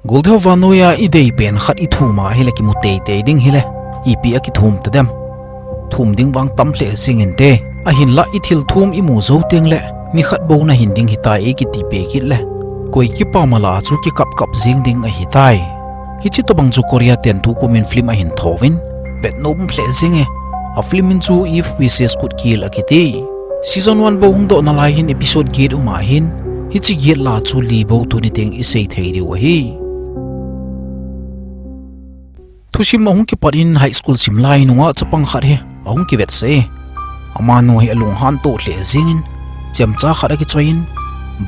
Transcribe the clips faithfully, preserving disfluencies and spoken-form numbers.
Goldhe ho vannoi a idei pen khat ithum a hile kimu teitei ding hile, ipi a kithum tadem. Thum ding vang tam lheh jing inte. Ahinlah ithil thum imu jou teng le, nikhat bou nahin ding hitai eikiti peh kit le, koi kipah mala chu kikap kap jing ding ahitai. Hiche tobang chu Korea ten tukum in film ahin tho uvin, vet nom lheh jing e. A film min chu If Wishes Could Kill akiti. Season one bou hung doh nalai hin episode get um ahin, hiche get la chu li bou tuni teng isei thei diu ahi. Thusim ahung kipat in high school sim lai nungah chapang khat hi ahung kivetsah e. Amanu hi alunghan toh lheh jing in, chemcha khat akichoi in,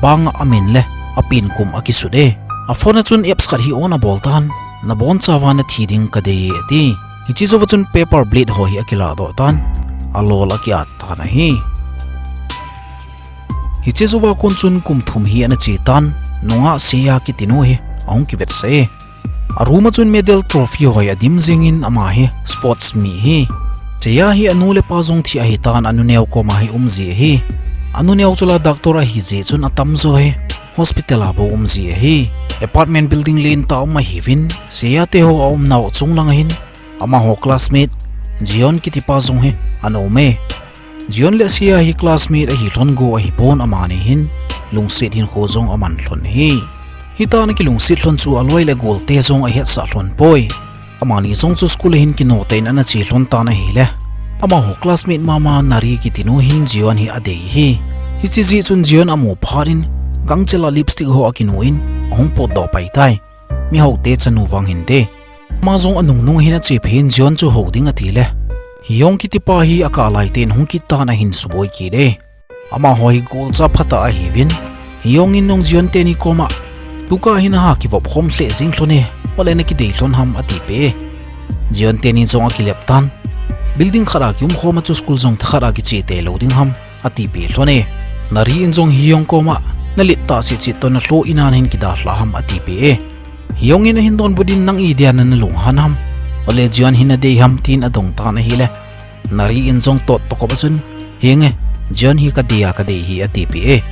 bang a amin le apen kum akisut e. A phone a chun apps khat hi on abol tan, nabonchauva nathi ding kadei e ati. Hiche jouva chun Paper Blade ho hi akiladoh tan, alol akiat tan ahi. Hiche jouva kon chun kum thum hi ana che tan, nungah Seiya kiti nu hi ahung kivetsah e. A room a chun medal trophy ho hi adim jing in ama hi sports mi ahi. Seiya hi anu le apa jong thi ahitan anu neo koma hi um ji ahi. Anu neo chu la doctor ahi jeh chun atamjo hi hospital a bou um ji ahi. Apartment building lentah um ahiuvin, Seiya te ho aumnau chunglang ahin, amaho classmate Jeon kitipa jong hi ana um e. Jeon le Seiya hi classmate ahi lhon go ahipon amani hin lungset hinkho jong aman lhon ahi. Hitia ana kilungset lhon chu aloi le golte jong ahetsah lhon poi. Amani jong chu school a hin kinoh tah in ana che lhon tan ahile, amaho classmate mama Nari kiti nu hin Jeon hi adei ahi. Hiche jeh chun Jeon amu phat in gangchel a lipstick ho akinu in ahung potdoh pai tai. Mihaote chanu vang hinte. Ama jong anungnung hin ache phat in Jeon chu hou ding atile, Hyung kitipa hi akah lai tah in hung kit tan ahin suboi kit e. Amaho hi golcha phatah ahiuvin, Hyung in jong Jeon teni koma, tukah hin aha kivop khom lheh jing lhon e, ole nakidei lhon ham atipeh e. Jeon teni jong akilep tan, building khat a kium khom a chu school jong thakhat a kiche teilou ding ham atipeh lhon e. Nari in jong Hyung koma, nalet tah seh cheh toh nalhoh in ahin kidalhah ham atipeh e. Hyung in ahin donbut in nang idia nalunghan ham, ole Jeon hi nadei ham tin adong tan ahile, Nari in jong tot toh kop a chun, henge, Jeon hi kadei a kadei ahi atipeh e.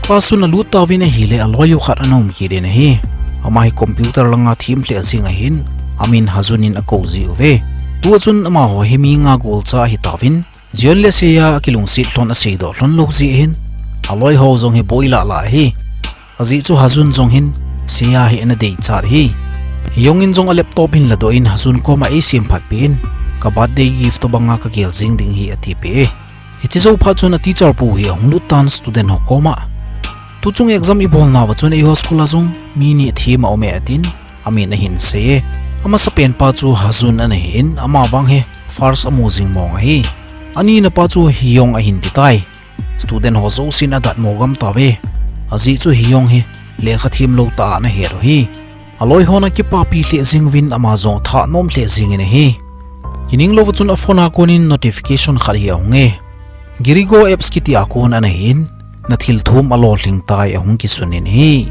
Class chun alut tauvin ahile aloi u khat ana um kit in ahi. Ama hi computer langa them lheh jing ahin, amin Hajun in akou jiuve. Tua chun amaho hi mi nga golcha ahitauvin, Jeon le Seiya akilungset lhon aseidoh lhon lou jeh hin, aloi ho jong hi boi lah lah ahi. Ajeh chu Hajun jong hin Seiya hi ana deichat ahi. Hyung in jong a laptop hin ladoh in Hajun koma eisemphat peh in, ka birthday gift tobanga kagel jing ding ahi atipeh e. Hiche jou phat chun a teacher pu hi ahung lut tan student ho koma, tuchung exam ibolnauva chun eiho school a jong mi ni athem aume atin, amin ahin sei e. Amasapen pa chu Hajun ana hin, amavang hi first amu jing mong ahi. Anina pa chu Hyung ahin titai. Student ho jousen adatmo gam tauve. Ajeh chu Hyung hi lekha themlou tah a ana het u ahi. Aloi hon akipapi lheh jing uvin ama jong athanom lheh jing in ahi. Kining louva chun a phone a kon in notification khat hi ahung e. Girigo apps kiti a kon ana hin, nathil thum alolhing tai ahung kisun in ahi.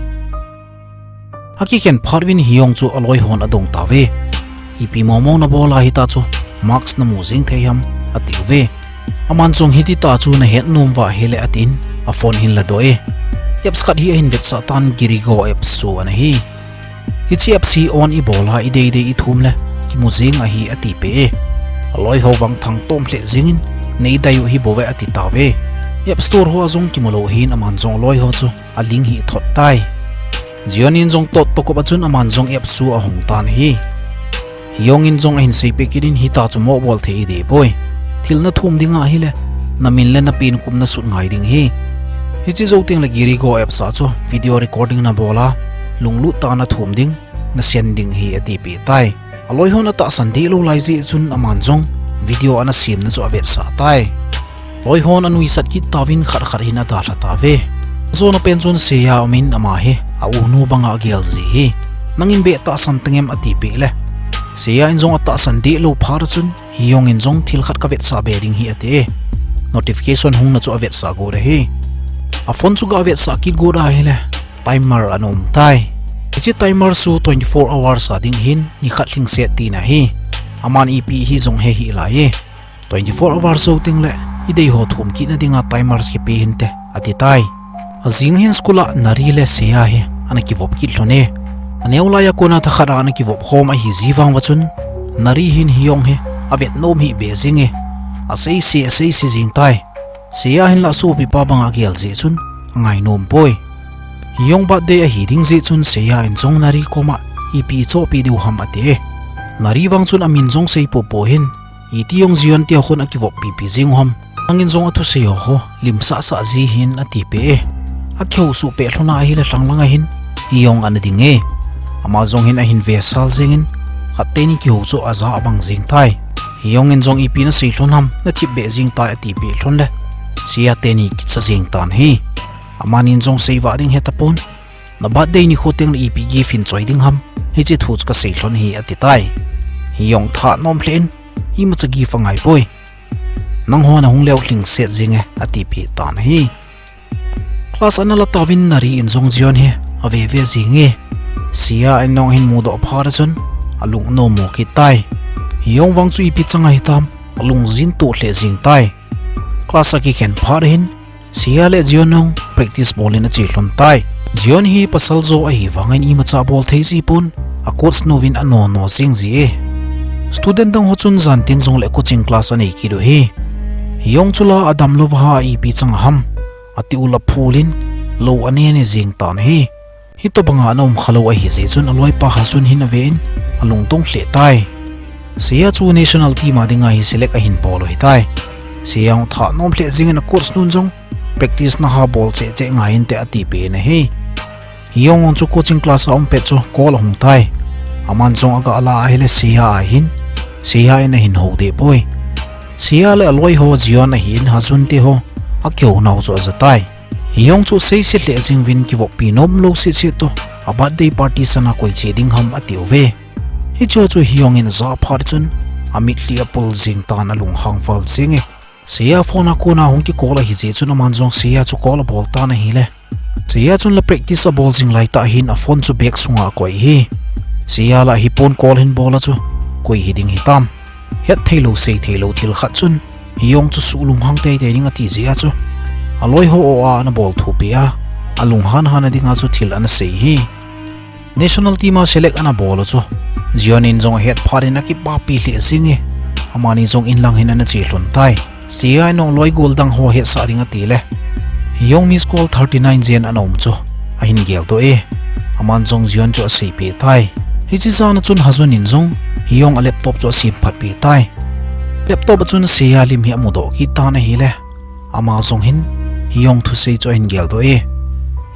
Akikhen phat uvin Hyung chu aloi hon adong tauve. Ipi momo nabol a hita chu, marks namu jing thei ham, atiuve. Aman jong hiti tah chu nahet nom uva ahile atin, a phone hin ladoh e. Apps khat hi ahin vetsah tan, Girigo apps chu ana hi. Hiche apps hi on ibol a ideidei ithum le kimu jeng ahi atipeh e. Aloi ho vang thangtom lheh jeng in, neidei u ahibouve ati tauve. App Store ho a jong kimu lou ahin aman jong aloi ho chu aling hi thot tai. Jeon in jong tot toh kop a chun aman jong apps chu ahong tan ahi. Hyung in jong ahin seipeh kit in hita chu moh bol thei idei poi. Thil nathum ding ahile, namin le napen kum nasut ngai ding ahi. Hiche jou teng le Girigo apps a chu video recording nabol a, lunglut tah a nathum ding, nasend ding ahi atipeh tai. Aloi hon atahsan deh lou lai jeh chun aman jong video ana semna chu avetsah tai. Loi hon anuisat kit tauvin khat khat hin adalha tauve. Ajona pen chun Seiya um in ama hi a-unu banga agel ji ahi. Nangin beh tahsan tangem atipeh le, Seiya in jong atahsan deh lou phat a chun Hyung in jong thil khat kavetsah be ding ahi ati e. Notification hungna chu avetsah got ahi. A phone chu gavetsah kit got ahile, timer ana um tai. Hiche timer chu twenty four hours a ding ahin, nikhat lhingset tina ahi. Aman ipi hijong hihih lai e. Twenty four hours jou teng le, idei ho thum kitna dinga timer kipe hinte, ati tai. Ajing hin school a Nari le Seiya hi ana kivop kit lhon e. Aneo laiya kona thakhat a ana kivop khom ahi ji vang uva chun, Nari hin Hiyong hi avet nom hih be jing e. Aseise, aseise jing tai. Seiya hin la sopipa banga gel jeh chun angai nom poi. Hiyong birthday ahi ding jeh chun Seiya in jong Nari koma ipi chohpeh diu ham ati e. Nari vang chun amin jong sei popo hin, iti jong Jeon tia khun akivop pipi jing u ham. Nangin jong athusei ho ho limsah sah ji hin ati peh e. Akihou suh peh lhon ahile lhang langa hin Hiyong ana ding e. Ama jong hin ahin vesal jingin, khat teni kihou chu aja abang jing tai. Hiyong in jong ipi nasei lhon ham, nathip be jing tai ati peh lhon le, Seiya teni kicha jing tan ahi. Amanin jong sei vah ding heta pon. Na birthday nikho teng le ipi gift hin choi ding ham, hiche thu chu kasei lhon ahi ati tai. Hiyong tha nom lheh in, imacha gift angai poi. Nangho nahung leu lhingset jing e ati peh tan ahi. Class ana la tauvin Nari in jong Jeon hi ave ve jing e. Seiya in jong ahin mudoh phat a chun alung anom mo kit tai. Hiyong vang chu ipi chang ahitam, alung jin toh lheh jing tai. Class akikhen phat a hin Seiya le Jeon jong practice bol in ache lhon tai. Jeon hi pasal jo ahi vangin imacha bol thei ji pon, a coach nu vin anono jing ji e. Student dang ho chun jan teng jong le coaching class anei kit u ahi. Hiyong chu la adam lou va ha ipi chang ham, ati u la phul in lou ane ne jing tan ahi. Hitobanga ana um kha lou ahi jeh chun aloipa Hasun hin ave in alungdong lheh tai. Seiya chu national team a dinga hi select ahin bol u ahi tai. Seiya jong tha nom lheh jingin a coach nun jong practice naha bol cheh cheh ngai inte ati peh in ahi. Hiyong jong chu coaching class a um pet chu call ahung tai. Aman jong aga la ahile Seiya ahin, Seiya in ahin hou deh poi. Seiya le aloi ho Jeon ahin Hasun te ho akihou nau chu aja tai. Hiyong chu seise lheh jing uvin kivoppi nom lou seh seh toh, a birthday party sana koi che ding ham ati uve. Hiche chu Hiyong in aja phat chun, amitlhi apul jing tan alunghang val jing e. Seiya phone a kona hung ki call ahi jeh chun aman jong Seiya chu call abol tan ahile. Seiya chun la practice abol jing lai tah hin a phone chu bag sunga akoi ahi. Seiya la hi phone call hin bol a chu, koi hiding hitam. Het theilou sei theilou thil khat chun, Hiyong chu suh lunghang teitei ding ati jeh a chu, aloi ho o a ana bol thupi a, alunghan han a dinga chu thil ana sei ahi. National team a select ana bol u chu, Jeon in jong ahet phat in akipapi lheh jing e, amani jong inlang hin ana che lhon tai. Seiya in jong loi gol dang ho hetsah ding ati le, Hiyong miss call thirty nine jen ana um chu ahin geldoh e. Aman jong Jeon chu aseipeh tai. Hiche jan a chun Hasun in jong Hiyong a laptop chu asemphat peh tai. Laptop a chun Seiya lim hi amudoh kit tan ahile, ama jong hin Hiyong thusei chu ahin geldoh e.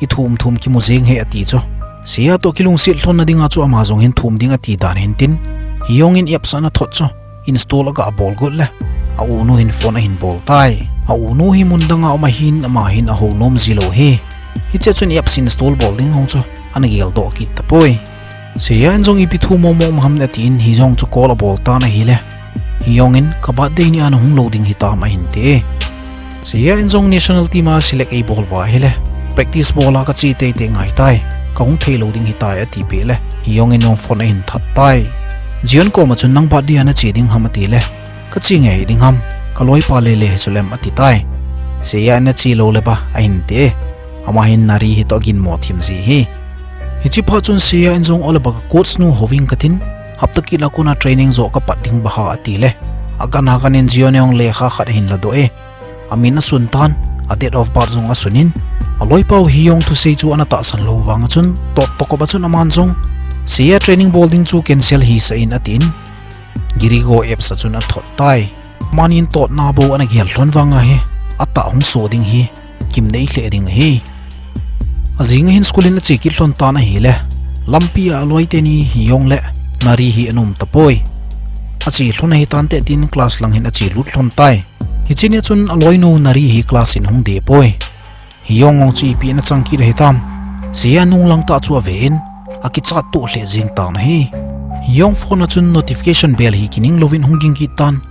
Ithum thum kimu jeng e ati chu, Seiya toh kilungset lhon na dinga chu ama jong hin thum ding ati dan hintin, Hiyong in apps ana thot chu install aga bol got le, a unu hin phone ahin bol tai. A unu hi mun danga um ahin, ama hin ahou nom ji lou ahi. Hiche chun apps install bol ding hung chu ana geldoh kit tapoi. Seiya in jong ipi thu momo um ham atin Hiyong chu call abol tan ahile, Hiyong in ka birthday ni a nahung lou ding hitam ahin ti e. Seiya in jong national team a select eibol uva ahile, practice bol a kache teitei ngai tai, kahung thei lou ding hitai ati peh le, Hiyong in jong phone ahin that tai. Jeon koma chun nang birthday a nache ding ham ati le, kache nge ding ham, ka loipa lele hi chu lem ati tai. Seiya in nache lou le ba ahin ti e. Ama hin Nari hi toh aginmo thim ji ahi. Hiche phat chun Seiya in jong ole ba ka coach nu hou ving katin, hapta kit a kona training joh kapat ding ba ha ati le, agan agan in Jeon in jong lekha khat ahin ladoh e. Amin asun tan, a date of birth jong asun in, aloipa u Hiyong thusei chu ana tahsan lou vang a chun, tot tokop a chun aman jong, Seiya training bol ding chu cancel hisah in atin, Girigo apps a chun athot tai. Amanin totna bou ana gel lhon vang ahi, atah hung so ding hi, kimnei lheh ding ahi. Ajing a hin school in ache kit lhon tan ahile, lampi a aloi teni Hiyong le Nari hi ana um tapoi. Ache lhon ahi tante tin class lang hin ache lut lhon tai. Hiche nia chun aloinu Nari hi class in ahung deh poi. Hiyong jong chu ipi ana chang kit ahitam. Seiya nung lang tah chu ave in, akichat toh lheh jing tan ahi. Hiyong phone a chun notification bell hi kining louvin hung ging kit tan.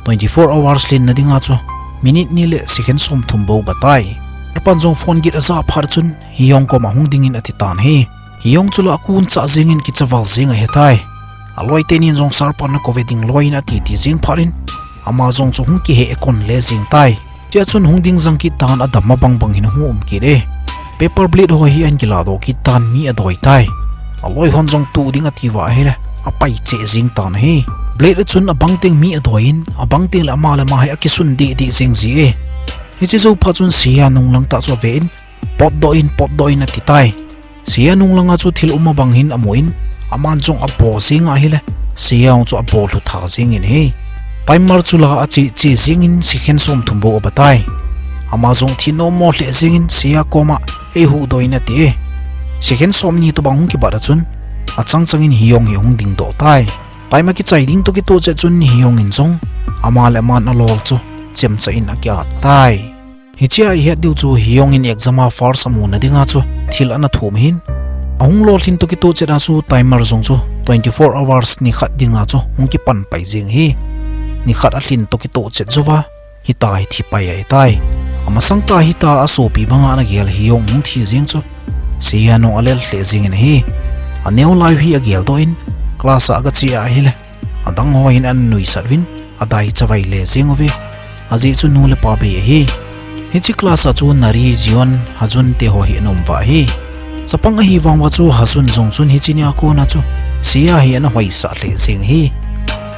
Twenty four hours len na dinga chu minute ni le second somthum bou batai. Sir pan jong phone git aja phat chun Hiyong koma hung dingin ati tan ahi. Hiyong chu la akun chah jingin kicha val jing ahitai. Aloi tenin jong sir pan nakou ve ding loi in ati ti jing phat in, ama jong chu hung kihei kon le jing tai. Tia chun hung ding jang kit tan, adam abang bang hin ahung um kit e. Paper blade ho hi ahin kiladoh kit tan, mi adoi tai. aloi hon jong tu ding ati uva ahile, apai cheh jing tan ahi. Blade a chun abang teng mi adoi in, abang teng le ama le ama hi akisun deh deh jing ji e. Hiche jou phat chun Seiya nunglang tah chu ave in, potdoh in, potdoh in ati tai. Seiya nunglang a chu thil um abang hin amu in, aman jong abo jing ahile, Seiya jong chu abo lhu tha jing in ahi. Timer chu la a che che jing in second som thum bou aba tai. Ama jong thi nom mo lheh jing in Seiya koma, "Ei huhdoh in," ati e. Second som ni tobang hung kibat a chun, achang chang in Hyung hi hung dingdoh tai. Timer kichai ding toh kitoh chet chun Hyung in jong, ama le aman alol chu chemcha in akiat tai. Hichea ihet diu chu Hyung in exam a first amu na dinga chu thil ana thum ahin. Ahung lolhin toh kitoh chet a chu timer jong chu twenty four hours ni khat dinga chu hung kipan pai jing ahi. Ni khat alhin toh kitoh chet jouva, hita hi thi pai ahitai. Amasang tah hita asopi banga ana gel Hyung hung thi jing chu, Seiya jong alel lheh jing in ahi. Aneo lai u hi ageldoh in, class a aga che ahile, adang ho hin ana nuisat uvin, adai chavai le jing uve. Ajeh chu nu le pa bei ahi. Hiche class a chu Nari, Jion, Hajun te ho hi ana um uva ahi. Chapang ahi vang uva chu Hajun jong chun hiche nia kona chu Seiya hi ana hoisah lheh jing ahi.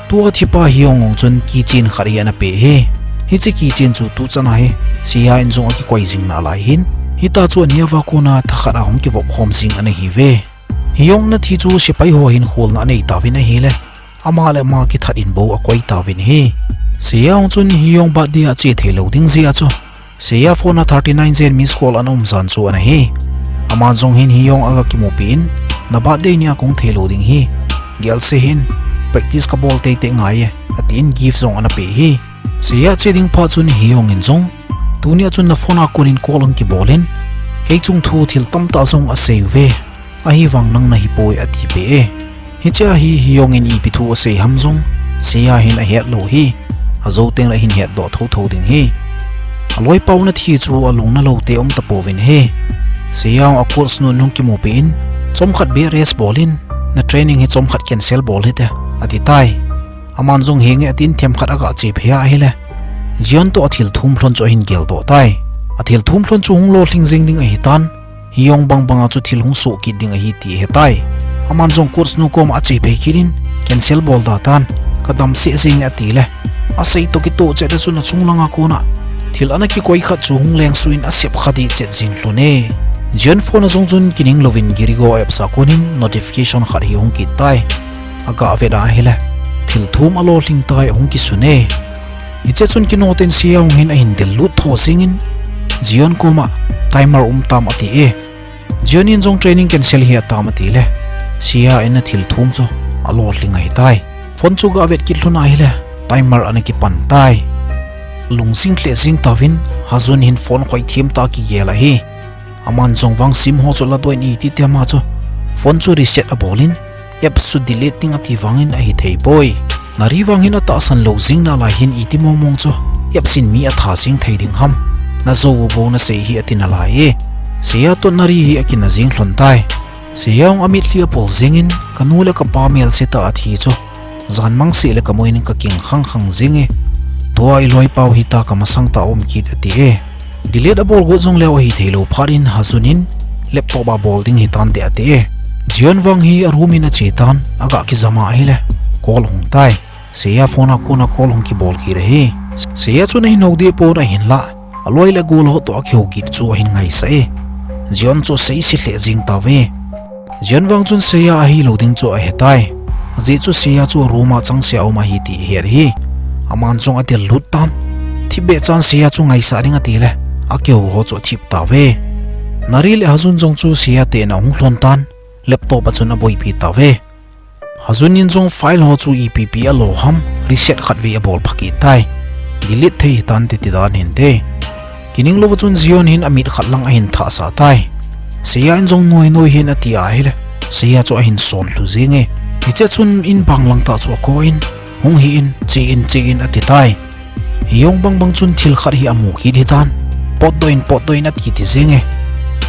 Tua thipa Hyung jong chun keychain khat hi ana pe ahi. Hiche keychain chu tuchan a hi Seiya in jong akikoi jing nalai hin, hita chu aneo va kona thakhat a hung kivop khom jing ana hiuve. Hyung nathi chu sepai ho hin kholna anei tauvin ahile, ama le ama kithat in bou akoi tauvin ahi. Seiya jong chun Hyung birthday a ache thei lou ding jeh a chu, Seiya phone a thirty nine jen missed call ana um jan chu ana hi. Aman jong hin Hyung aga kimupi in, "Na birthday nia kahung thei lou ding ahi. Gel se hih in, practice kabol teitei ngai e," atin gift jong ana pe ahi. Seiya che ding phat chun Hyung in jong, "Tunia chun na phone a kon in call hung kibol in, kei chung thu thil tamtah jong asei uve. Ahivang nang nahi poi," ati peh e. Hichea hi Hyung in ipi thu asei ham jong Seiya hin ahet lou ahi. Ajou teng le ahin hetdoh thotho ding ahi. Aloipa u nathi chu alung nalou te um tapouvin ahi. Seiya a coach nun hung kimupi in, "Chomkhat beh rest bol in, na training hi chomkhat cancel bol hite," ati tai. Aman jong, "Henge," atin themkhat aga che phei a ahile, Jion toh athil thum lhon chu ahin geldoh tai. Athil thum lhon chu hung lolhing jeng ding ahitan, Hyung bang banga chu thil hung soh kit ding ahi ti ahetai. Aman jong coach nu koma ache phei kit in, cancel bol da tan, "Ka damsel jenge," ati le, asei toh kitoh chet a chun achung langa kona thil ana kikoi khat chu hung lengsuh in asep kha dih chet jing lhon e. Jion phone a jong chun kining louvin Girigo apps a konin notification khat hi hung kit tai. Aga vet a ahile, thil thum alolhing tai, ahung kisun e. Hiche chun kinoh ten Seiya hin ahin del lut tho jeng in, Jion koma, "Timer um tam," ati e. Jion in jong, "Training cancel hi atam," ati le, Seiya in athil thum chu alolhing ahitai. Phone chu aga vet kit lhon a ahile, timer ana kipan tai. Lungsim lheh jeng tauvin, Hajun hin phone khoithem tah a kigel ahi. Aman jong vang sim ho chu ladoh in iti ti ama chu phone chu reset abol in, apps chu delete ding ati vangin ahithei poi. Nari vang hin atahsan lou jing nalai hin iti mong mong chu apps in mi atha jeng thei ding ham. Najou u bou nasei hih ati nalai e. Seiya toh Nari hi akina jeng lhon tai. Seiya jong amitlhi apol jeng in, "Kanu le kapa melse tah a thi chu jan mang seh le kamu in kaking khang khang jeng e. Tua iloipa u hita kamasang tah a um kit," ati e. Delete abol got jong leu ahithei lou phat in Hajun in, "Laptop a bol ding hitante," ati e. Jion vang hi aroom in ache tan, aga kijam a ahile, call ahung tai. Seiya phone a kona call ahung kibol kit ahi. Seiya chun ahin hou deh pon ahinlah, aloi le agol ho toh akihou kit chu ahin ngaisah e. Jion chu asei se lheh jeng tauve. Jion vang chun Seiya ahilou ding chu ahetai. Ajeh chu Seiya chu aroom a changseh a um ahi ti ahet ahi. Aman jong adel lut tan. Thipbeh chan Seiya chu ngaisah ding ati le, akihou ho chu athip tauve. Nari le Hajun jong chu Seiya te in ahung lhon tan, laptop a chun aboipi tauve. Hajun in jong file ho chu ipi ipi alo ham, reset khatvei abol pha kit tai. Delete thei hitante ti dan hinte. Kining louva chun Jion hin amit khat lang ahin thahsah tai. Seiya in jong noi noi hin ati ahile, Seiya chu ahin son lhu jeng e. Hichea chun in bang lang tah chu akou in, "Hung hih in, che in, che in," ati tai. Hyung bang bang chun thil khat hi amu kit hitan. "Potdoh in, potdoh in," ati ti jeng e.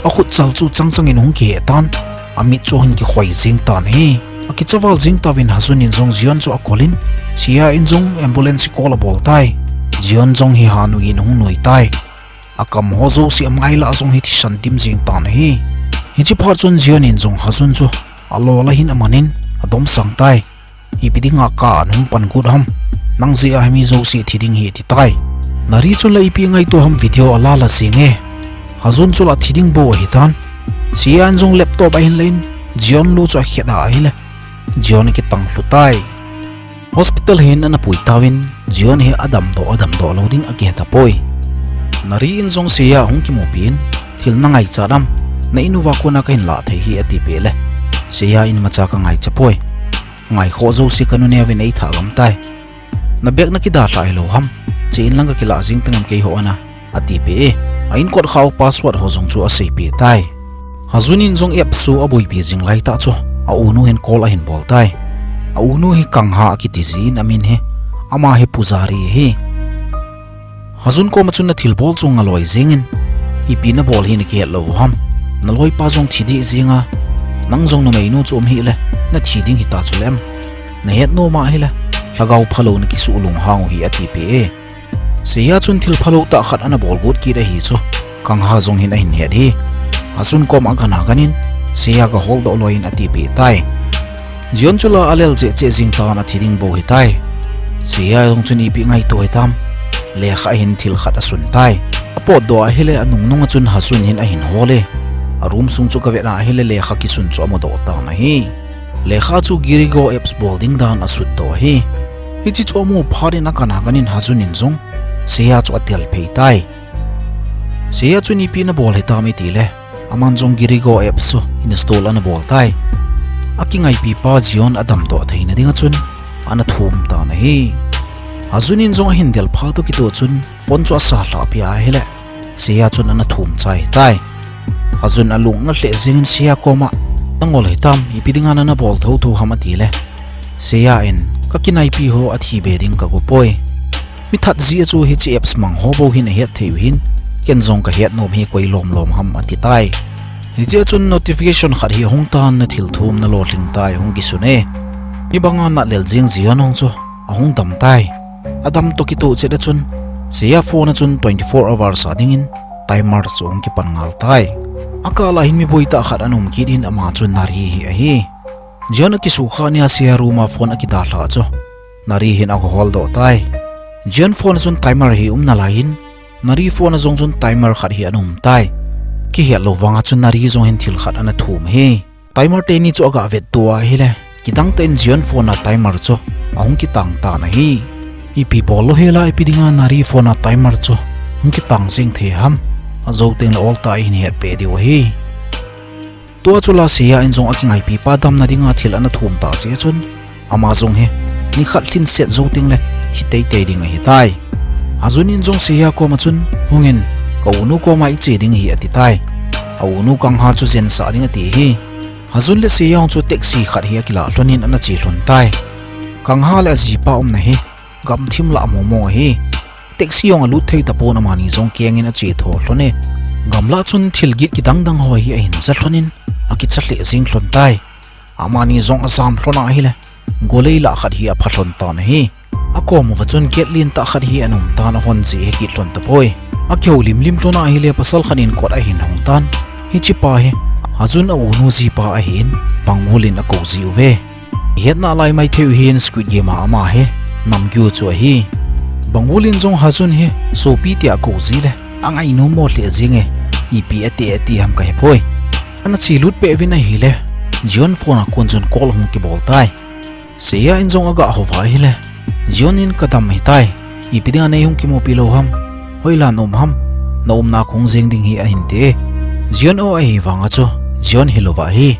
Akhut chal chu chang chang in hung kiheh tan. Amit chu ahin kikhoi jeng tan ahi. Akicha val jeng tauvin Hajun in jong Jion chu akol in, Seiya in jong ambulance call abol tai. Jion jong hi hanui in ahung nui tai. Akam ho jouse amai lah jong hi thisan dim jeng tan ahi. Hiche phat chun Jion in jong Hajun chu alol a hin amanin, adomsang tai. Ipi dinga ka a nahung pan got ham. Nang jeh a hi mi jouse thi ding ahi ati tai. Nari chun la ipi ngaito ham video ala la jing e. Hajun chu la thi ding bou ahi tan. Seiya in jong laptop ahin la in, Jeon lu chu akhet a ahile, Jeon akitang lhu tai. Hospital hin ana pui tauvin, Jeon hi adamdoh, adamdoh lou ding akihe tapoi. Nari in jong Seiya ahung kimupi in, thil na ngaichat am, na in uva kona kahin lah thei hi ati peh le, Seiya in imacha ka ngaicha poi. Ngaikhoh jouse ka nuneuvin eitha gam tai. Na bag na kidalhah hilou ham, che in lang ka kilah jing teng am keiho ana, ati peh e. A in kot khau password ho jong chu asei peh tai. Hajun in jong apps chu aboipi jing lai tah chu, a unu hin call ahin bol tai. A unu hi Kangha akiti jin amin hi, ama hi pujari ahi. Hajun koma chun na thilbol chu ngaloi jingin, ipi nabol hi nakihet lou u ham. Na loipa jong thi deh jing a, nang jong numeinu chu um hih le, na thi ding hita chu lem. Na het nom ahile, lhagao phalou na kisuh lunghang u hi ati peh e. Seiya chun thil phalou tah khat ana bol got kit ahi chu, Kangha jong hin ahin het hi. Hajun koma agan aganin, Seiya ga holdoh loi in ati peh tai. Jeon chu la alel cheh cheh jing tan athi ding bou ahi tai. Seiya jong chun ipi ngaito hitam. Lekha a hin thil khat asun tai. Apotdoh ahile anung nung a chun Hajun hin ahin hol e. A room sung chu gavet a ahile lekha kisun chu amudoh tan ahi. Lekha chu Girigo apps bol ding dan asutdoh ahi. Hiche chu amu phat in agan aganin Hajun in jong Seiya chu atel phei tai. Seiya chun ipi nabol hitam iti le, aman jong Girigo apps chu install ana bol tai. Akingaipi pa Jeon adamdoh theina dinga chun ana thum tan ahi. Hajun in jong ahin del phat toh kitoh chun phone chu asa lhah peh ahile, Seiya chun ana thum chai tai. Hajun alung ana lheh jingin Seiya koma, nangol hitam, ipi dinga nana bol thotho ham ati le, Seiya in, ka kinaipi ho athi be ding ka go poi. Mi that jeh a chu hiche apps mang ho bou hin ahet thei u hin, ken jong kahet nom hi koi lom lom ham ati tai. Hiche a chun notification khat hi ahung tan, na thil thum na lolhing tai ahung kisun e. Hibanga nat lel jing Jeon hung chu ahung dam tai. Adam toh kitoh chet a chun, Seiya phone a chun twenty four hours a dingin timer chu ahung kipan ngal tai. Akah la hin mi boitah khat ana um kit in ama chu Nari hi ahi. Jeon akisukha nia Seiya room a phone akidalhah chu Nari hin aholdoh tai. Jeon phone a chun timer hi um nalai in, Nari phone a jong chun timer khat hi ana um tai. Kihet lou vanga chun Nari jong hin thil khat ana thum hi. Timer teni chu aga vetto ahile, kidang tah in Jeon phone a timer chu ahung kitang tan ahi. Ipi bol lou hela ipi dinga Nari phone a timer chu hung kitang jing thei ham. Ajou teng le oltah a hin het peh diu ahi. Tua chu la Seiya in jong akingaipi pa damna dinga thil ana thum tah jeh chun, ama jong hi nikhat lhinset jou teng le thi teitei ding ahi tai. Hajun in jong Seiya koma chun, hungin, ka unu koma iche ding ahi ati tai. A unu Kangha chu jensah ding ati ahi. Hajun le Seiya hung chu taxi khat hi akilah lhonin ana che lhon tai. Kangha le ajipa umna hi gamthim lah mong mong ahi. Taxi jong alut thei tapon amani jong kengin ache tho lhon e. Gamlah chun thil git kidang dang ho hi ahin ja lhonin akicha lheh jing lhon tai. Amani jong ajam lhon ahile, golei lah khat hi apha lhon tan ahi. Akom uva chun gate lentah khat hi ana um tan ahon che hekit lhon tapoi. Akihoulim lim lhon ahile pasal khat in kot ahin hong tan. Hichepa hi Hajun a unu jipa ahin, Bangwul in akou ji uve. Ihet nalai maithei u hin Squid Game a ama hi Namgyu chu ahi. Bangwul in jong Hajun hi sopi tia akou ji le, angainom mo lheh jing e, ipi ati ati ham kahepoi. Ana chelut peh uvin ahile, Jeon phone a kon chun call hung kibol tai. Seiya in jong aga houva ahile, Jeon in kadam ahitai. Ipi dinga neihung kimupi lou ham? Hoila naum ham? Na umna kahung jeng ding ahi ahin ti e. Jeon o ahi vanga chu, Jeon hilouva ahi.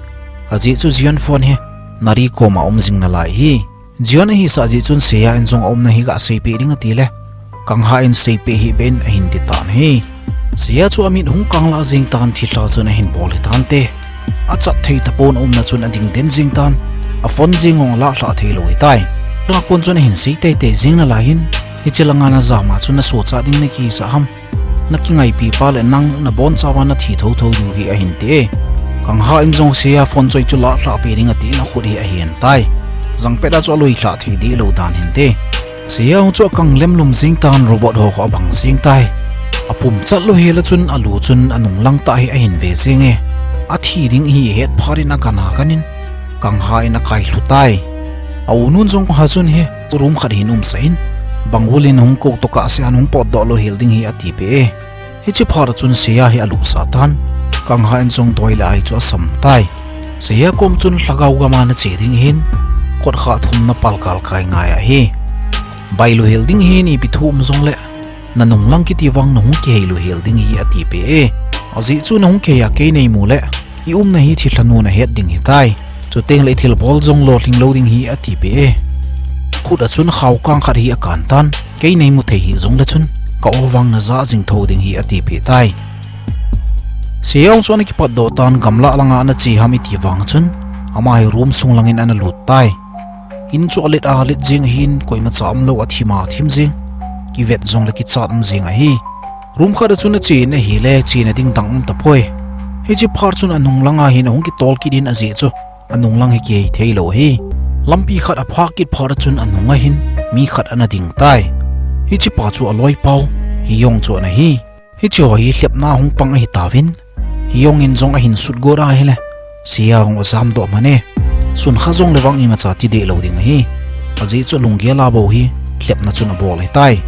Ajeh chu Jeon phone hi Nari koma um jing nalai ahi. Jeon ahisah jeh chun Seiya in jong aumna hi gaseipeh ding atile, Kangha in seipeh hih beh in ahin ti tan ahi. Seiya chu amit hung kanglah jeng tan thilha chun ahin bol hitante. Achat thei tapon aumna chun ading den jeng tan, aphone jeng jong alah lhah theilou ahitai. Nakon chun ahin sei teitei jeng nalai in, hiche langa najama chun nasochat ding nakihisah ham? Nakingaipipa le nang nabonchauva nathi thotho diu ahi ahin ti e. Kangha in jong Seiya phone choi chu lah lhah peh ding atin akhut hi ahen tai. Jangpet a chu aloi lhah thei dehlou dan ahin ti. Seiya chu akang lemlum jeng tan robot ho khu abang jeng tai. Apum chat lou hela chun alu chun anung langtah hi ahin ve jeng e. Athi ding ahi ahet phat in agan aganin, Kang Ha in akai lhu tai. A u nun jong Hazun hi room khat hin umsah in, Bang Wul in hung kou tokah Sean hung potdoh lou hel ding hi atipeh e. Hiche phat a chun Seya hi alupsah tan, Kang Ha in jong doi le ai chu asam tai. Seya kom chun lhagao gam a nache ding hin, kot kha thumna palgal kai ngai ahi. Bai lou hel ding hin ipi thu um jongle, nanung lang kiti vang nahung kihei lou hel ding hi atipeh e. Ajeh chu nahung kihei a kei neimu le, i umna hi thilha nun ahet ding hitai. Chuteng le i thilbol jong lolhing lou ding hi atipeh e. Khut a chun khaokang khat hi akan tan, kei neimu thei hih jongle chun, ka o vang najah jing tho ding hi atipeh tai. Seya jong chu ana kipatdoh tan, gamlah langa ana che ham iti vang chun, ama hi room sung langin ana lut tai. In chu alet alet jeng ahin, koimacha umlou athim athim jeng, kivet jongle kichat um jeng ahi. Room khat a chun ache in ahile, chena ding dang um tapoi. Hiche phat chun anung langa hin ahung kitol kit in ajeh chu, anung lang hi kihei theilou ahi. Lampi khat aphah kit phat a chun anung a hin mi khat ana ding tai. Hichepa chu aloipau Hiyong chu ana hi. Hicheho hi lhepna hung pang ahitauvin, Hiyong in jong ahin sut got ahile, Seya jong ajamdoh man e. Sun kha jongle vang imacha tideh lou ding ahi. Ajeh chu lunggel a bou hi lhepna chun abol ahitai.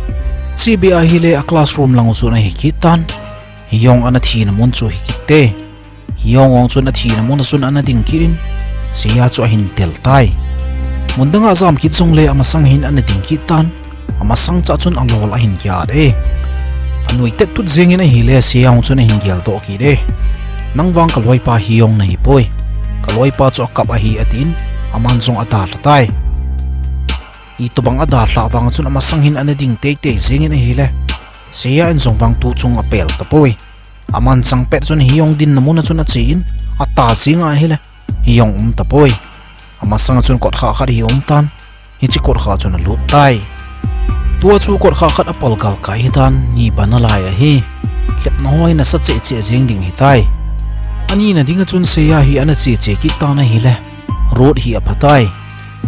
Chebeh ahile a classroom lang u chun ahi kit tan, Hiyong ana thina mun chu hi kit e. Hiyong jong chun athina mun a chun ana ding kit in, Seya chu ahin tel tai. Mun danga ajam kit jongle amasang hin ana ding kit tan, amasang chah chun alol ahin kiat e. Anui tettut jengin ahile Seya jong chun ahin geldoh kit e. Nang vang kaloipa Hiyong nahipoi. Kaloipa chu akap ahi atin, aman jong adalha tai. Itobang adalhah vang chun amasang hin ana ding teitei jengin ahile, Seya in jong vang tuchung apel tapoi. Aman changpet chun Hiyong dinna mun a chun ache in, ata jeng ahile, Hiyong um tapoi. Amasang a chun kotkha khat hi aum tan, hiche kotkha chun alut tai. Tua chu kotkha khat apalgal kai hitan, ni ban alai ahi. Lhepna ho hi nasa cheh cheh jeng ding hitai. Anina dinga chun Seya hi ana che che kit tan ahile, road hi aphatai.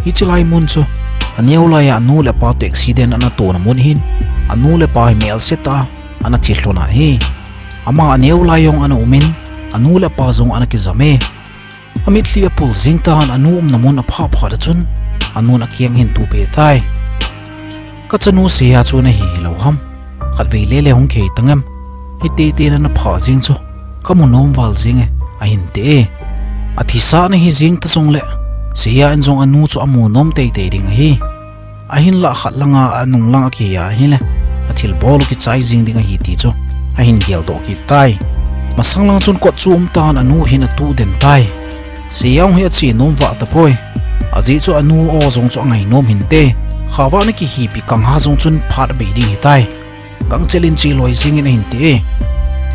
Hiche lai mun chu, aneo laiya anu le apa toh accident ana tona mun hin, anu le apa hi melse tah a ana thi lhon ahi. Ama aneo lai jong ana umin, anu le apa jong ana kijam e. Amitlhi apul jeng tan, anu umna mun aphah phat a chun, anun akeng ahin tupeh tai. Kachanu Seya chu nahi hilou ham? Khatvei lele hung kihei tangem? Hiti tin ana phah jeng chu, kamu nom val jenge, ahin ti e. Athisa nahi jeng ta jongle, Seya in jong anu chu amu nom teitei ding ahi. Ahinlah khat langa anung lang akihei ahile, athilbol u kichai jeng ding ahi ti chu ahin geldoh kit tai. Masang lang chun kot chu um tan, anu hin atuh den tai. Seya jong hi ache nom vah tapoi. Ajeh chu anu o jong chu angai nom hinte. Khavah ana kihipi Kang Ha jong chun phat abei ding hitai. Gangchel in che loi jengin ahin ti e.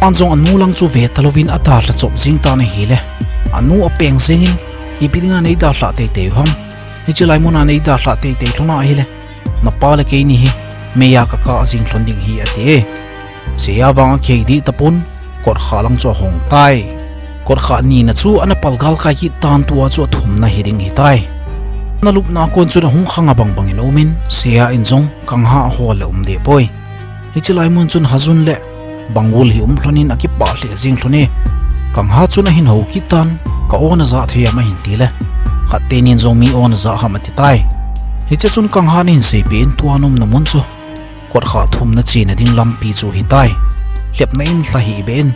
Aman jong anu lang chu ve talouvin adalha chop jeng tan ahile, anu apeng jengin, ipi dinga neidalhah teitei u ham? Hiche lai muna neidalhah teitei lhon ahile, napa le keini hi meiya kakah jeng lhon ding hi ati e. Seya vang akihei dih tapon, kotkha lang chu ahong tai. Kotkha nina chu ana palgal kai kit tan, tua chu athumna hiding hitai. Ana lupna a kon chun ahung khang abang bangin aumin, Seya in jong Kang Ha ahol le um deh poi. Hiche lai mun chun Hazun le Bangwul hi um lhonin akipah lheh jeng lhon e. Kang Ha chun ahin hou kit tan, ka o najah thei ham ahin ti le, khat tenin jong mi o najah ham ati tai. Hiche chun Kang Ha in ahin seipeh in, tua naumna mun chu kotkha thumna chena ding lampi chu hitai. Lhepna in lha hih beh in,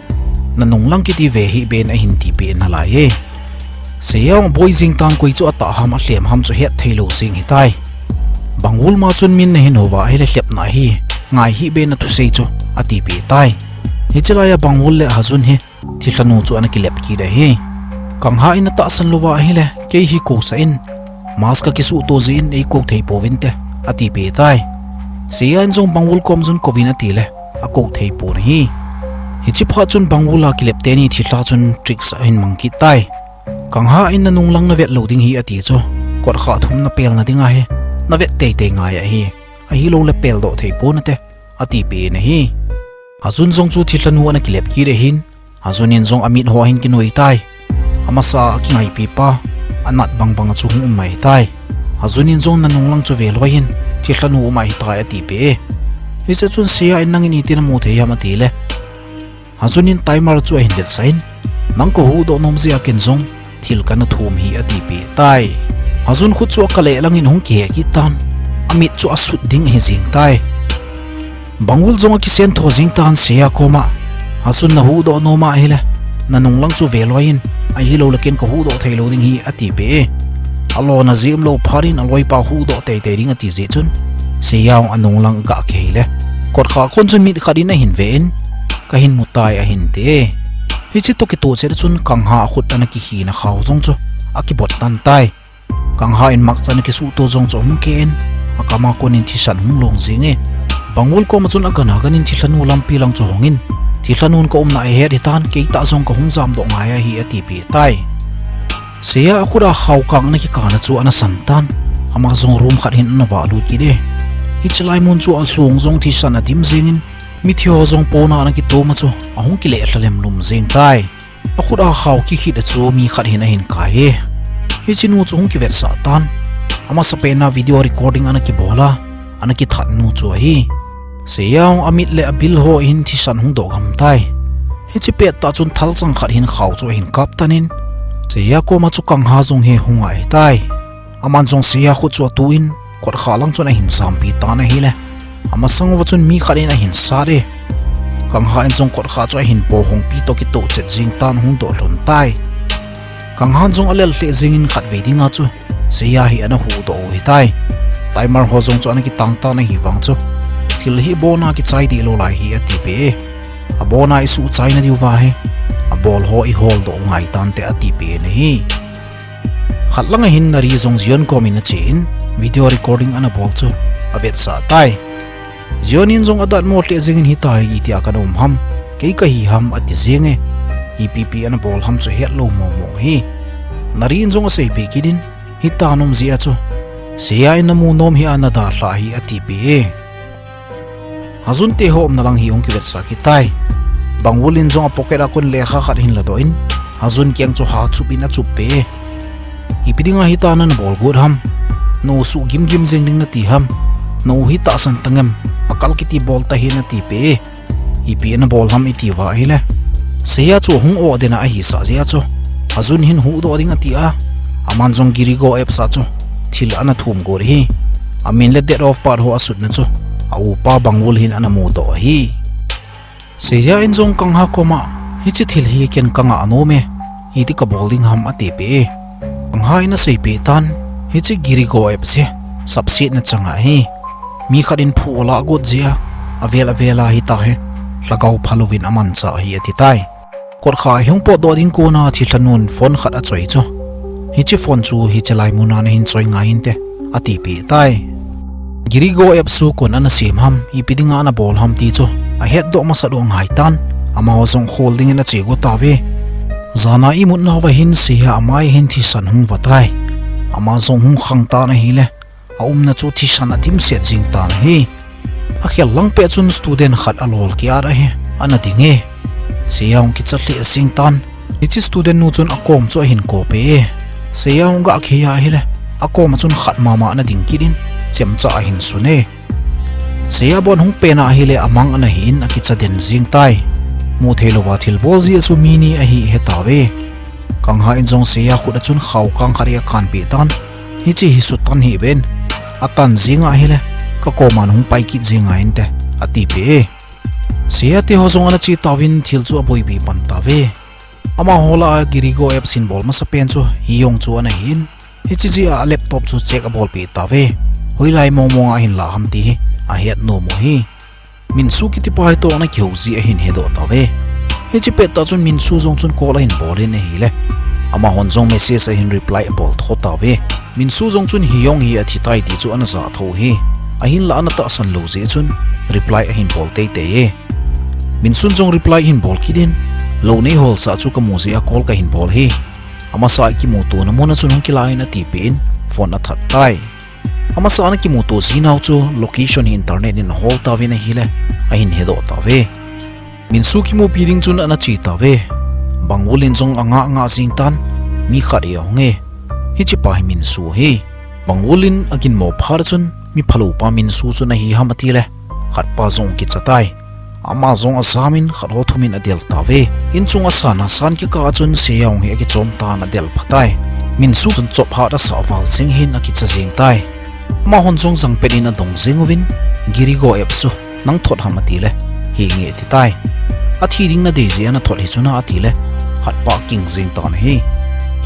nanung lang kiti ve hih beh in ahin tipeh in nalai e. Seya jong aboi jeng tan, koi chu atah ham alhem ham chu het theilou jeng hitai. Bangwul ma chun min nahin houva ahile lhepna ahi, ngai hih beh in athusei chu atipeh tai. Hiche laiya Bangwul le Hazun hi thilhanu chu ana kilep kit ahi. Kang Ha in atahsan louva ahile, kei hi kousah in, mask kakisuh to jeh in eikou thei pouvinte, atipeh tai. Seya in jong Bangwul kom chun kouvin atile, akou thei pon ahi. Hiche phat chun Bangwul a kilep teni thilha chun tricks ahin mang kit tai. Kang Ha in nanung lang navet lou ding hi ati chu, kotkha thumna pelna dinga hi navet teitei ngai ahi, ahiloule peldoh thei ponate, atipeh in ahi. Hazun jong chu thilhanu ana kilep kit ahin, Hazun in jong amit ho ahin kinoi tai. Amasa a kingaipipa, anat bangbang chu hung um ahitai. Hazun in jong nanung lang chu ve loi hin, thilhanu um ahitai atipeh e. Hiche chun Seya in nangin iti namu thei ham atile, Hazun in timer chu ahin vetsah in, nang kahuhdoh nom jeh a ken jong thil kana thum hi atipeh tai. Hajun khut chu akale langin ahung kihe kit tan. Amit chu asut ding ahi jing tai. Bangul jong akisen tho jing tan Seya koma. Hajun nahuhdoh nom ahile, nanung lang chu veloi in, ahilou le ken kahuhdoh theilou ding hi atipeh e. Alona jemlou phat in aloipa huhdoh teitei ding ati jeh chun, Seya jong anung lang aga kihei le, kotkha kon chun mit khat in ahin ve in, kahin mu tai ahin ti e. Hiche toh kitoh chet chun Kangha akhut ana kikhina khao jong chu akibot tan tai. Kangha in makcha ana kisuhto jong chu ahung keh in, akama kon in thisan hung long jing e. Bangul koma chun agan agan in thilhanu lampi lang chu hong in, thilhanun ka umna ahet hitan, keitah jong kahung jamdoh ngai ahi atipeh tai. Seya akhut a khaokang ana kikana chu ana san tan. Ama jong room khat hin ana vahlut kit e. Hiche lai mun chu alhung jong thisan adim jing in, mithi ho jong pona ana kitom a chu ahung kile lhalem lum jing tai. Akhut a khao kikhit a chu mi khat hin ahin kai e. Hiche nu chu hung kivetsah tan. Amasapen a video recording ana kibol a, ana kithat nu chu ahi. Seya jong amit le abil ho hin thisan hung doh gam tai. Hiche pettah chun thalchang khat hin khao chu ahin kap tan in, Seya koma chu Kangha jong hi hung ahi tai. Aman jong Seya khut chu atu in, kotkha lang chun ahin jampi tan ahile, amasang uva chun mi khat in ahin sat e. Kangha in jong kotkha chu ahin pohongpi toh kitoh chet jing tan hung doh lhon tai. Kangha in jong alel lheh jing in khatvei dinga chu Seya hi ana huhdoh u ahitai. Timer ho jong chu ana kitang tan ahivang chu, thil hi abona kichai deh lou lai hi atipeh e. Abona isuhchai nadiuva hi, abol ho iholdoh u ngai tante atipeh in ahi. Khat langa hin Nari jong Jeon kom in ache in, video recording ana bol chu avetsah tai. Jeon in jong adatmo lheh jeng in, hitia hi itia kana um ham, kei kahi ham ati jeng e. Ipi ipi ana bol ham chu hetlou mong mong ahi. Nari in jong aseipeh kit in, hitia na um jeh a chu Seya in namu nom hih a nadalhah ahi atipeh e. Hajun te ho umna lang hi hung kivetsah kit tai. Bangvul in jong a pocket a kon lekha khat ahin ladoh in, Hajun kiang chu hachup in achup peh e. Ipi dinga hitia nana bol got ham? Na u suh gimgim jeng ding nati ham? Na u hi tahsan tangem? Akal kiti bol tahih in atipeh e. Ipi ana bol ham iti uva ahile, Seya chu hung o dena ahisah jeh a chu, Hajun hin huhdoh ding ati a, aman jong Girigo apps a chu thil ana thum got ahi. Amin le date of birth ho asutna chu a upa Bangvul hin ana mudoh ahi. Seya in jong Kangha koma, hiche thil hi ken kangah nom e, iti kabol ding ham atipeh e. Kangha in aseipeh tan, hiche Girigo apps hi sapsetna chang ahi. Mi khat in phu alah got jeh a, avel avel a hitia hi lhagao phalouvin amanchah ahi ati tai. Kotkha hi hung potdoh ding kona thilha nun phone khat achoi chu, hiche phone chu hiche lai muna nahin choi ngai inte, atipeh tai. Girigo apps chu koin ana sem ham, ipi dinga ana bol ham ti chu ahetdoh masat u angai tan, amaho jong khol dingin ache got tauve. Jana imutnauva hin Seya amai hin thisan hung vatai. Ama jong hung khang tan ahile, aumna chu thisan adimset jeng tan ahi. Akhel lang pet chun student khat alol kiat ahi, ana ding e. Seya jong kicha lheh jeng tan, hiche student nu chun akom chu ahin kopeh e. Seya jong aga khei ahile, akoma chun khat mama ana ding kit in, chemcha ahin sun e. Seya bon hung pen ahile amang ana hi in akicha den jeng tai. Mutheilouva thilbol jeh chu mi ni ahi hetauve. Kangha in jong Seya khut a chun khaokang khat hi akanpeh tan. Hiche hi sutan hih uvin, atan jeng ahile, kakoma nahung pai kit jeng ngai inte, atipeh e. Seya teho jong ana che tauvin thil chu aboipi pan tauve. Amaho lah a Girigo apps hin bol masapen chu Hiyong chu ana hi in, hiche jeh a laptop chu check abolpeh tauve. Hoilai mong mong a ahin lah ham ti hi ahet nom u ahi. Minsu kitipa hitoh ana kihou jeh ahin hedoh tauve. Hiche pettah chun Minsu jong chun call ahin bol in ahile, amahon jong message ahin reply abol tho tauve. Minsu jong chun Hiyong hi athitai ti chu ana jah tho u ahi. Ahinlah ana tahsan lou jeh chun reply ahin bol teitei e. Minsun jong reply ahin bol kit in, lou neiholsah chu kamu jeh a call kahin bol ahi. Amasa a kimutona muna chun hung kilah in atipeh in, phone athat tai. Amasa ana kimuto jinau chu location hi internet in ahol tauvin ahile, ahin hedoh tauve. Minsu kimupi ding chun ana che tauve. Bangvul in jong angah ngah jeng tan, mi khat hi ahung e. Hichepa hi Minsu ahi. Bangvul in aginmo phat a chun, mi phaloupa Minsu chu nahi ham atile, khatpa jong akicha tai. Ama jong ajam in khat ho thum in adel tauve. In chung asan a san kikah a chun Seiya jong hi akichom tan adel pha tai. Min Su chun chop hat asah val jeng hin akicha jeng tai. Amahon jong jangpet in adong jeng uvin, Girigo Epps chu nang thot ham atile, henge ati tai. Athi ding nadei jeh a nathot hi chu na atile, khat pa aking jeng tan ahi.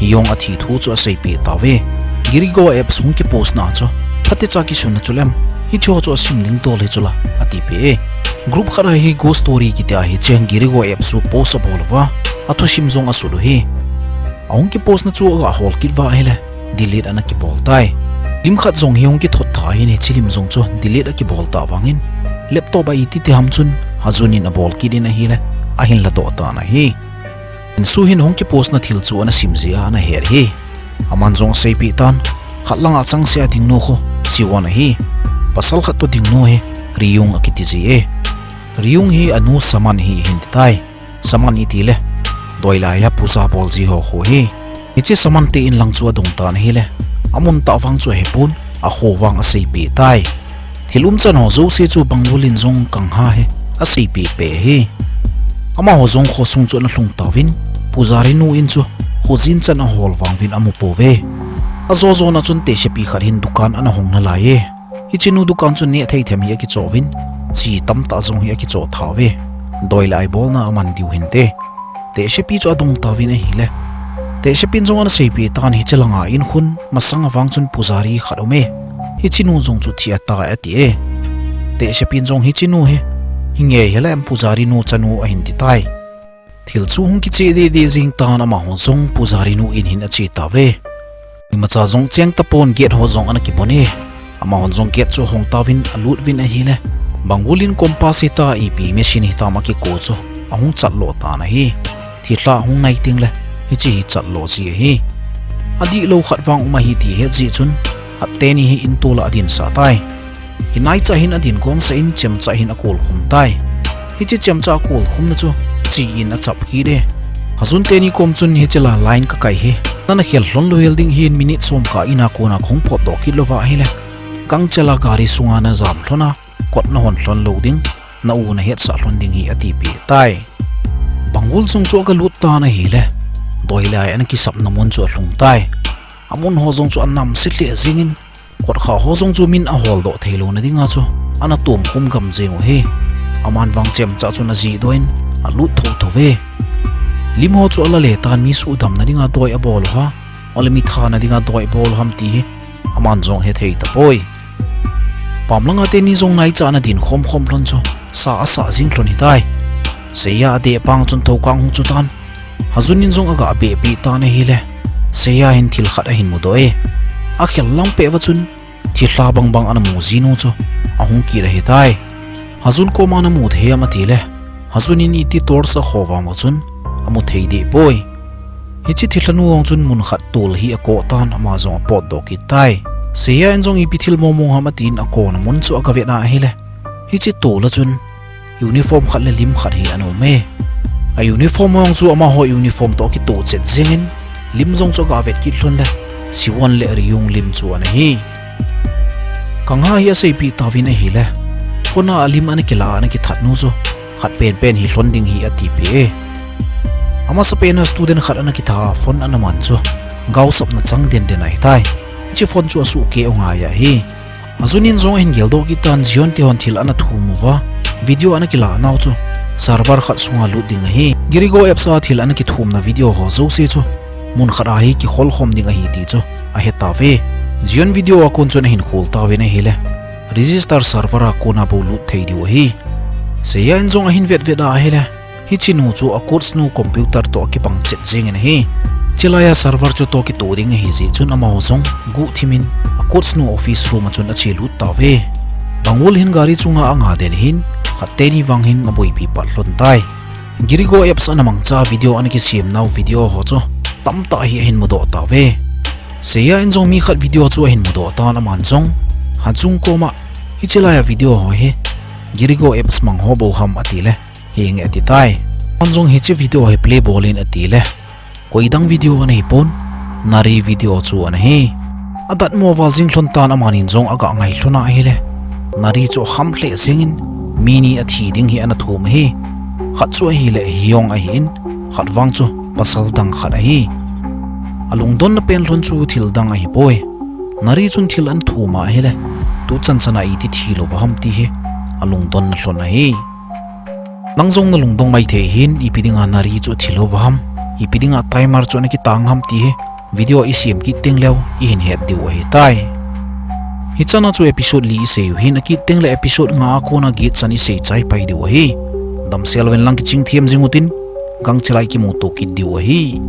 Hi jong athi thu chu aseipeh tauve. Girigo Epps hung kipost na chu, phatecha kisun na chu lem, hiche ho chu asim ding dol hi chu la, atipeh e. Group khat a hi ghost story kiti a hiche Girigo Epps chu post abol uva, athusim jong asut u hi. Ahung kipost na chu aga hol kit uva ahile, delete ana kibol tai. Lim khat jong hi hung kithot tha hin hiche lim jong chu delete akibol ta vangin, laptop a iti ti ham chun, Hajun in abol kit in ahile, ahin ladoh tan ahi. Min Su hin hung kipost na thil chu ana sim jeh a ana het hi. Aman jong aseipeh tan, khat lang a changseh a ding nu khu, Siwon ahi. Pasal khat toh ding nu hi, Ryung akiti ji e. Ryung hi anu Saman hi ahin ti tai. Saman itile, doilai a puja bol ji ho khu hi. Hiche Saman te in lang chu adong tan ahile, amun tah vang chu ahepon, akho vang aseipeh tai. Thil umchan ho jouse chu Bangul in jong Kangha hi aseipeh peh hi. Amaho jong khosung chu ana lhung tauvin, pujari nu in chu khojin chan ahol vang uvin amu pouve. Ajo jo na chun tehsepi khat hin dukan ana hong nalai e. Hiche nu dukan chu neh thei them hi akichoh uvin, chi tamtah jong hi akichoh tha uve. Doilai bolna aman diu hinte. Tehsepi chu adong tauvin ahile, tehsepi in jong ana seipeh tan hiche langa in khun masang a vang chun pujari khat aume. Hiche nu jong chu thi atai ati e. Tehsepi in jong hiche nu hi, hi ngei hile em pujari nu chanu ahin ti tai. Thil chu hung kicheh deh deh jeng tan amaho jong pujari nu in hin ache tauve. Imacha jong cheng tapon gate ho jong ana kibon e. Amahon jong gate chu ahong tauvin alut uvin ahile, Bangul in compass hita ipi machine hitam akiko chu ahung chat lo tan ahi. Thilha ahung nai tengle, hiche hi chat lo ji ahi. Adihlou khat vang um ahi ti ahet jeh chun, khat teni hi in tol a adin sah tai. Hinaicha hin adin gomsah in chemcha hin akol khum tai. Hiche chemcha akol khum na chu chi in achap kit e. Hajun teni kom chun hiche la line kakai hi nana khel lhon lou hel ding hin minute som kah in a kona kahung potdoh kit louva ahile, gangchel a gari sunga najam lhon a, kot nahon lhon lou ding, na u nahetsah lhon ding hi atipeh tai. Bangul jong chu aga lut tan ahile, doilai ana kisapna mun chu alhung tai. Amun ho jong chu anamse lheh jengin, kotkha ho jong chu min aholdoh theilouna dinga chu ana tomkhum gam jeng u hi. Aman vang chemcha chun ajihdoh in alut thotho uve. Lim ho chu alale tan mi suhdamna dinga doi abol u ham, ole mi thana dinga doi abol u ham ti hi aman jong hethei tapoi. Pam langa teni jong naicha ana din khomkhom lhon chu sa asah jing lhon hitai. Seiya adeh pang chun thokang hung chu tan. Hajun in jong aga behpeh tan ahile, Seiya hin thil khat ahin mudoh e. Akhel lang peh uva chun, thilha bangbang ana mu jinu chu ahung kit ahitai. Hajun koma namu thei am atile, Hajun in iti torch akho vang uva chun amu thei deh poi. Hiche thilhanu jong chun mun khat tol hi akoh tan ama jong apotdoh kit tai. Seiya in jong ipi thil momo ham atin akona mun chu aga vet a ahile, hiche tol a chun uniform khat le lim khat hi ana um e. A uniform jong chu amaho uniform toh akitoh chet jengin, lim jong chu aga vet kit lhon le, Siwon le Ryung lim chu ana hi. Kangha hi aseipeh tauvin ahile, phone a alim ana kila ana kithat nu chu khat penpen hi lhon ding hi atipeh e. Amasapen a student khat ana kitha a phone ana man chu gaosapna chang denden ahitai. Hiche phone chu asuhkeh u ngai ahi. Hajun in jong ahin geldoh kit tan, Jeon te hon thil ana thum uva, video ana kilah nau chu server khat sunga lut ding ahi. Girigo apps a thil ana kithumna video ho jouse chu mun khat a hi kikholkhom ding ahi ti chu ahetauve. Jeon video a kon chun ahin khol tauvin ahile, register server a kona bou lut thei diu ahi. Seiya in jong ahin vetvet a ahile, hiche nu chu a coach nu computer toh akibang chet jengin ahi. Chulai a server chu toh kitoh ding ahi jeh chun amaho jong guhthim in a coach nu office room a chun achelut tauve. Bangul hin gari chunga anga den hin, khat teni vang hin aboipi pat lhon tai. Girigo apps ana mangcha video ana kisem nau video ho chu tamtah hi ahin mudoh tauve. Seiya in jong mi khat video chu ahin mudoh tan aman jong Hajun koma, hiche lai a video ho hi Girigo apps mang ho bou ham atile, henge ati tai. Aman jong hiche video hi play bol in atile, koidang video ana hipon, Nari video chu ana hi. Adatmo val jing lhon tan amanin jong aga ngai lhon a ahile, Nari chu akham lheh jengin, Mi ni athi ding hi ana thum ahi. Khat chu ahile Hyung ahin, khat vang chu pasal dang khat ahi. Alungdonna pen lhon chu thil dang ahipoi. Nari chun thil ana thum ahile, tuchan chana iti thi louva ham ti hi alungdonna lhon ahi. Nang jong nalungdong maithei hin, ipi dinga Nari chu athi louva ham, ipi dinga Taimar chu ana kitang ham ti hi video isem kit teng leu ihin het diu ahitai. Hichana chu episode li isei u hin, akit tengle episode nga a kona gitchan isei chai pai diu ahi. Damsel uvin lang, kiching them jing utin, gangchel a ikimuto kit diu ahi.